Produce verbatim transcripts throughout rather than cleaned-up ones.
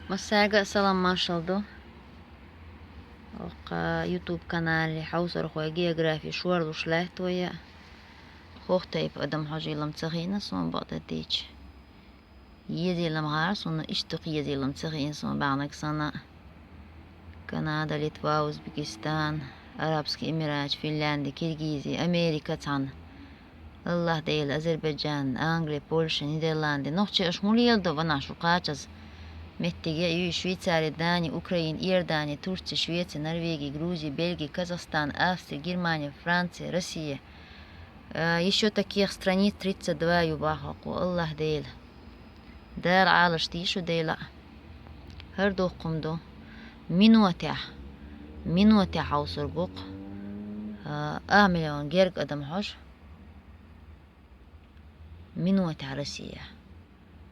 Массаьрга а салам-маршал ду. Оккха YouTube канале хьовсархой географи шорлуш лаьтта вай. Хох тайпа адам хьожийла-м ца хиъна суна бакъдерг дийцича. Езийла-м гӀар суна, иштта кхы езийла-м ца хиъна суна баьхнарг санна. Канада, Литва, Узбекистан, Арабский Эмират, Финляндия, Киргизия, Америка цхьана. Аллахь Дела, Азербайджан, Англи, Польша, Нидерланды. Нохчий, аша мула леладо ванах шу кхачаза? Меттиге а юй: Швейцария, Дания, Украина, Иордания, Турция, Швеция, Норвегия, Грузия, Бельгия, Казахстан, Австрия, Германия, Франция, Россия. А, ещё таких страниц тридцать два ю бахьа кху, Аллахь Дела. Дала Ӏалашдийша шу, Дела. ХӀара дуккха ду. Минотехь, минотехь хьовсур гу-кх, а, ах миллион герга адам хьожа. Минотехь Россия.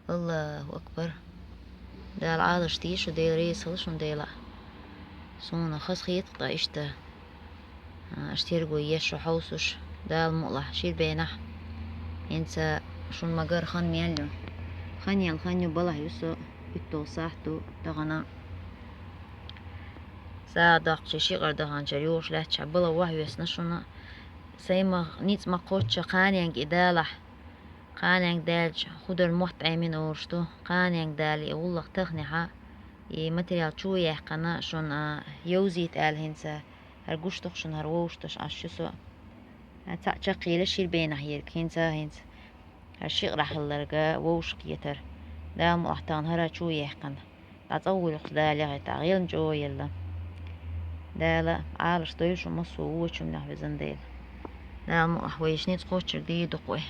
Аллаху акбар. Дала Ӏалашдийша шу, Дела, реза хила шуна, Дела. Суна хазахета-кх тӀаккха иштта, а, аша терго еш, шу хьовсуш, Дала мукъалахь, ширбенахь. ХӀинца шуна ма-гарра хан мел ю. Хан яьлла хан ю, балахь ю со, уьтталгӀа сахьт ду тахана. СагӀа доккхучу ши кӀира даханчара юхуш лаьттачохь бала вохьавесна шуна. Сайн ма, ницкъ ма кхоччу, кханенга и далахь. Кханенга даьлча, хӀу дар мотт Ӏемина олуш ду. Кханенга дала и гӀуллакх таханехьа, и материал чу а яьккхина, шуна, а, йовзийта аьлла хӀинца, хӀара гуш ду-кх шуна, хӀара вовшахташ Ӏаш ю со. А, цхьаъ чекхъела ширбенахь ерг, хӀинца, хӀинца. ХӀара ши кӀира хилларг вовшахкхетар. Дала мукъалахь, тахана хӀара чу а яьккхина. ДӀа цӀа вуьйлу-кх Дала яхийта, гӀелна чӀогӀа елла. Дала Ӏалашдойла шу массо а вочуннех, везан Дела. Дала мукъалахь, вайша ницкъ кхоччург дийр ду-кх вай.